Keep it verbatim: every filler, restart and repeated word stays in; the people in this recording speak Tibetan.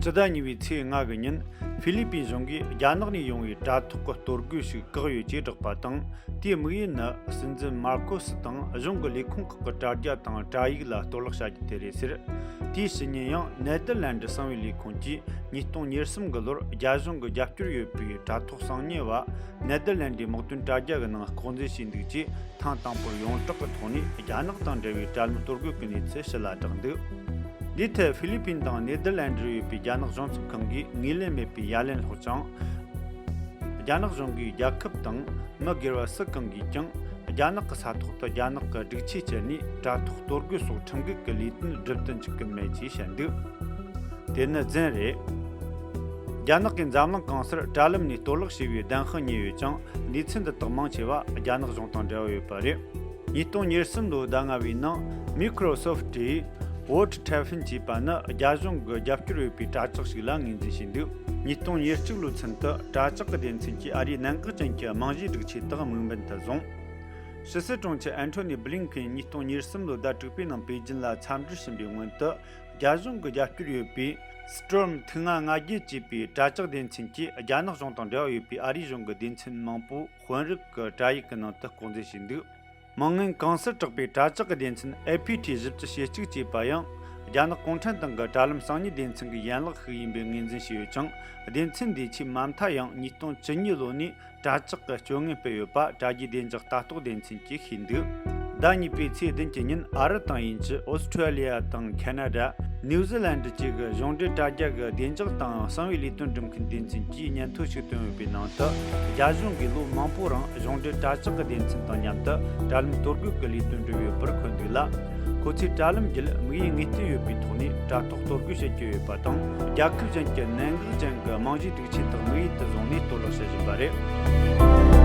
སྤྱི་ཟླ་གཉིས་པའི་ཚེས་ལྔ་གི་ཉིན་ཧྥི་ལི་པིན་གཞུང་གིས་རྒྱ་ནག་ནས་ཡོང་བའི་དྲ་ཐོག་གི་གཏོར་རྒོལ་ཞིག་བཀག་ཡོད་ཅེས་བསྒྲགས་པ་དང་། དེའི་དམིགས་ཡུལ་ནི་སྲིད་འཛིན་མར་ཁོ་སི་དང་གཞུང་གི་ལས་ཁུངས་ཁག་གི་དྲ་རྒྱ་དང་དྲ་ཡིག་ལ་གཏོར་བརླག་བྱ་རྒྱུ་དེ་རེད་ཟེར། དེའི་ཕྱི་ཉིན་ཡང་ནེ་དར་ལན་ཌི་གསང་བའི་ལས་ཁུངས་ཀྱིས་ཉིས་སྟོང་ཉེར་གསུམ་གི་ལོར་རྒྱ་གཞུང་གི་རྒྱབ་སྐྱོར་ཡོད་པའི་དྲ་ཐོག་གསང་ཉུལ་བ་ནེ་དར་ལན་ཌིའི་དམག་དོན་དྲ་རྒྱ་གི་ནང་ལྐོག་འཛུལ་བྱས་འདུག་ཅེས། ཐེངས་དང་པོར་ཡོངས་གྲགས་ཀྱི་ཐོག་ནས་རྒྱ་ནག་དང་འབྲེལ་བའི་དྲ་ལམ་གཏོར་རྒོལ་གྱི་གནས་ཚུལ་ཕྱི་ལ་བསྒྲགས་འདུག། འདིའི་ཐད་ཧྥི་ལི་པིན་དང་ནེ་དར་ལན་ཌི་རུ་ཡོད་པའི་རྒྱ་ནག་གཞུང་ཚབ་ཁང་གིས་ངོས་ལེན་མེད་པའི་ཡ་ལན་སློག་ཅིང་། རྒྱ་ནག་གཞུང་གིས་རྒྱལ་ཁབ་དང་མི་སྒེར་བ་སུ་གང་གིས་ཀྱང་རྒྱ་ནག་གི་ས་ཐོག་ཏུ་རྒྱ་ནག་གི་སྒྲིག་ཆས་སྤྱད་ནས་དྲ་ཐོག་གཏོར་རྒོལ་སོགས་ཁྲིམས་འགལ་གྱི་ལས་དོན་སྒྲུབ་ཏུ་འཇུག་གི་མེད་ཅེས་བཤད་འདུག། དེ་ནི་རྫུན་རེད། རྒྱ་ནག་གིས་འཛམ་གླིང་གང་སར་དྲ་ལམ་ནས་གཏོར་བརླག་བྱས་པའི་གདན་དཔང་རྙེད་ཡོད་ཀྱང་། ལེ་ཚན་འདི་དག་མང་ཆེ་བ་རྒྱ་ནག་གཞུང་དང་འབྲེལ་བ་ཡོད་པ་རེད། ཉིས་སྟོང་ཉེར་གསུམ་ལོའི་ཟླ་ལྔ་བའི་ནང་Microsoft་ཡིས་Vote Typhoon་ཅེས་པ་ནི་རྒྱ་གཞུང་གི་རྒྱབ་སྐྱོར་ཡོད་པའི་དྲ་ཇག་ཞིག་ལ་ངོས་འཛིན་བྱས་འདུག། ཉིས་སྟོང་ཉེར་གཅིག་ལོའི་ཚུན་དུ་དྲ་ཇག་གི་སྡེ་ཚན་གྱིས་ཨ་རིའི་གནད་འགག་ཅན་གྱི་རྨང་གཞིའི་སྒྲིག་ཆས་དག་དམིགས་འབེན་དུ་བཟུང་། ཕྱི་སྲིད་དྲུང་ཆེ་ཨན་ཐོ་ནི་བྷི་ལིན་ཁེན་ཉིས་སྟོང་ཉེར་གསུམ་ལོའི་ཟླ་དྲུག་པའི་ནང་པེ་ཅིན་ལ་འཚམས་འདྲིར་ཕྱིན་པའི་སྔོན་དུ། རྒྱ་གཞུང་གི་རྒྱབ་སྐྱོར་ཡོད་པའི་Storm་ཐིག་ལྔ་ལྔ་བརྒྱད་ཅེས་པའི་དྲ་ཇག་སྡེ་ཚན་གྱིས་རྒྱ་ནག་གཞུང་དང་འབྲེལ་བ་ཡོད་པའི་ཨ་རིའི་གཞུང་གི་སྡེ་ཚན་མང་པོ་དཔོན་རིགས་ཀྱི་དྲ་ཡིག་གི་ནང་དུ་ལྐོག་འཛུལ་བྱས་འདུག། མིང་ངན་གང་སར་གྲགས་པའི་དྲ་ཇག་གི་སྡེ་ཚན་ཨེ་ཕི་ཊི་བཞི་བཅུ་ཞེ་གཅིག་ཅེས་པ་ཡང་རྒྱ་ནག་གུང་ཁྲན་ཏང་གི་དྲ་ལམ་གསང་ཉུལ་སྡེ་ཚན་གྱི་ཡན་ལག་ཞིག་ཡིན་པའི་ངོས་འཛིན་བྱས་ཡོད་ཅིང་། སྡེ་ཚན་འདིའི་ཆེས་མ་མཐའ་ཡང་ཉིས་སྟོང་བཅུ་གཉིས་ལོ་ནས། དྲ་ཇག་གི་སྤྱོད་ངན་སྤེལ་ཡོད་པ་དྲ་རྒྱའི་བདེ་འཇགས་ལྟ་རྟོག་སྡེ་ཚན་གྱིས་ཤེས་འདུག། ཟླ་གཉིས་པའི་ཚེས་བདུན་གྱི་ཉིན་ཨ་རི་དང་དབྱིན་ཇི། ཨོ་སི་ཁྲུ་ལི་ཡ་དང་ཁ་ན་ཌ། ནིའུ་ཛི་ལན་ཌི་བཅས་ཀྱི་གཞུང་འབྲེལ་དྲ་རྒྱ་གི་བདེ་འཇགས་དང་གསང་བའི་ལས་དོན་སྒྲུབ་མཁན་སྡེ་ཚན་གྱིས་སྙན་ཐོ་ཞིག་བཏོན་ཡོད་པའི་ནང་དུ། རྒྱ་གཞུང་གིས་ལོ་མང་པོའི་རིང་གཞུང་འབྲེལ་དྲ་ཇག་གི་སྡེ་ཚན་དང་མཉམ་དུ་དྲ་ལམ་གཏོར་རྒོལ་གྱི་ལས་དོན་བསྒྲུབས་ཡོད་པར་འཁོད་འདུག་ལ། ཁོ་ཚོས་དྲ་ལམ་བརྒྱུད་དམིགས་ཡུལ་ངེས་གཏན་ཡོད་པའི་ཐོག་ནས་དྲ་ཐོག་གཏོར་རྒོལ་བྱེད་ཀྱི་ཡོད་པ་དང་། རྒྱལ་ཁབ་གཞན་གྱི་གནད་འགག་ཅན་གྱི་རྨང་གཞིའི་སྒྲིག་ཆས་དག་དམིགས་ཡུལ་དུ་བཟུང་ནས་གཏོར་བརླག་བྱེད་བཞིན་པ་རེད།